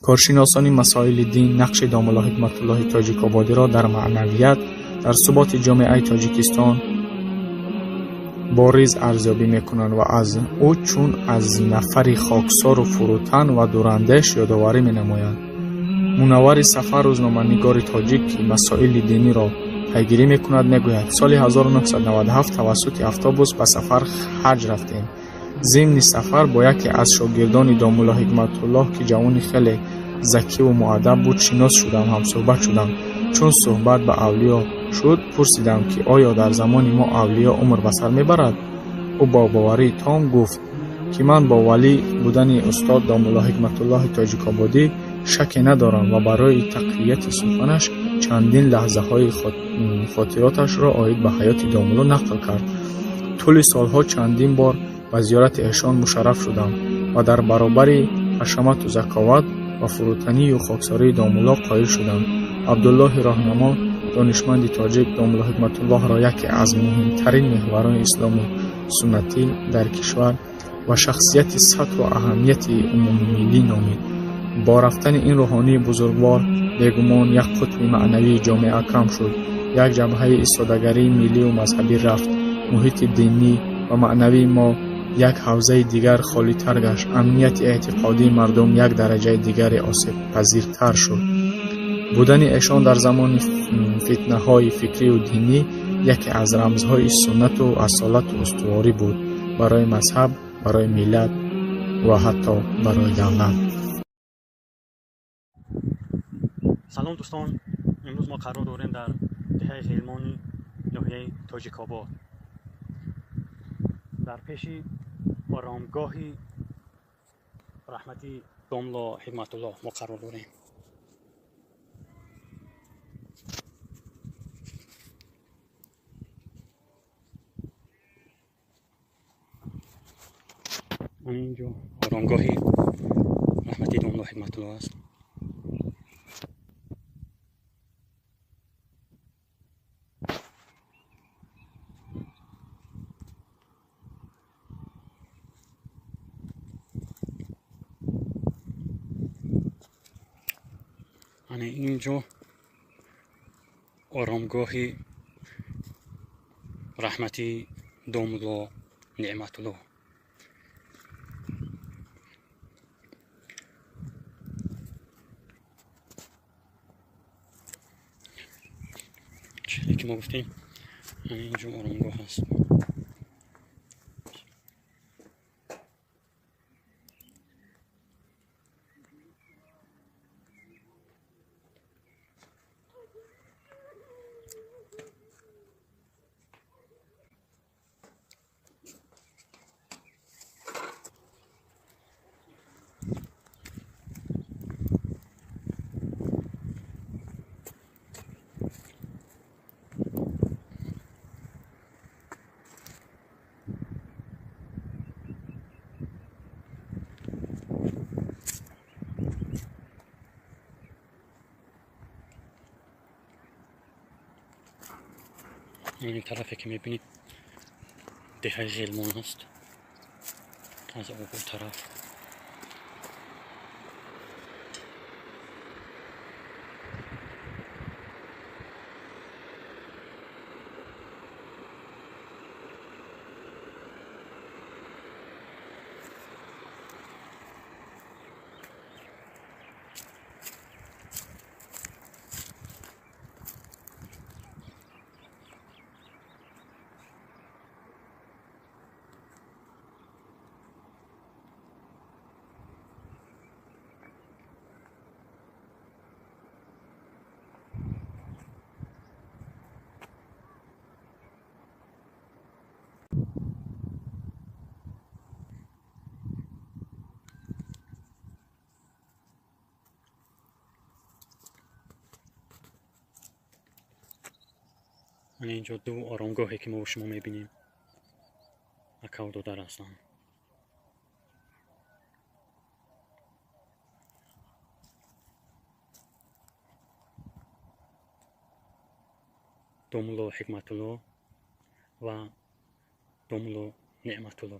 Коршиносони масоили дин нақши домулло Ҳикматуллоҳи Тоҷикободиро дар маънавият, дар суботи ҷомеаи Тоҷикистон бориз арзёбӣ мекунанд ва аз ӯ чун аз нафари хоксору фурӯтан ва дурандеш ёдоварӣ менамоянд. Мунаввари Сафар, рӯзноманигори тоҷик, ки масоили диниро пайгирӣ мекунад, мегӯяд: соли 1997 тавассути автобус ба сафар ҳаҷ рафтем. Зимни сафар бо яке аз шогирдони домулло Ҳикматуллоҳ, ки ҷавони хеле закиву муаддаб буд, шинос шудам, ҳамсӯҳбат шудам. Чун суҳбат ба авлиё шуд, пурсидам, ки оё дар замони мо авлиё умр ба сар мебарад? Ӯ бо боварии том гуфт, ки ман бо валӣ будани устод домулло Ҳикматуллоҳи Тоҷикободӣ шаке надорам ва барои тақвияти суханаш чандин лаҳзаҳои хотироташро оид ба ҳаёти домулло нақл кард. Тӯли солҳо чандин бор ба зиёрати эшон мушарраф шудам ва дар баробари ҳашамату заковат ва фурӯтанию хоксории домулло қоил шудам. Абдуллоҳи Роҳнамо, донишманди тоҷик, домулло Ҳикматуллоҳро яке аз муҳимтарин меҳварони исломи суннатӣ дар кишвар ва шахсияти сатҳу аҳамияти умумимиллӣ номид. Бо рафтани ин рӯҳонии бузургвор бегумон як қутби маънавии ҷомеа кам шуд, як ҷабҳаи истодагарии миллию мазҳабӣ рафт, муҳити динӣ ва маънавии мо як ҳавзаи дигар холитар гашт, амнияти эътиқодии мардум як дараҷаи дигаре осебпазиртар шуд. Будани эшон дар замони фитнаҳои фикрию динӣ яке аз рамзҳои суннату асолату устуворӣ буд барои мазҳаб, барои миллат ва ҳатто барои давлат. Салом, дӯстон! Имрӯз мо қарор дорем дар деҳаи Ғилмони ноҳияи Тоҷикобод, дар пеши оромгоҳи раҳмати домло Ҳикматуллоҳ мо қарор дорем. Инҷо оромгоҳи раҳмати домло Ҳикматуллоҳ аст. Ана инҷо оромгоҳи раҳмати домулло Неъматуллоҳ. Чизе ки мо гуфтем, ана инҷо оромгоҳ аст. Ин тарафе ки мебинед, деҳаи Ғилмон аст. Аз обу тараф ана инҷо ду оромгоҳе ки мо шумо мебинем, акаву додар ҳастанд. Домулло Ҳикматулло ва домулло Неъматулло.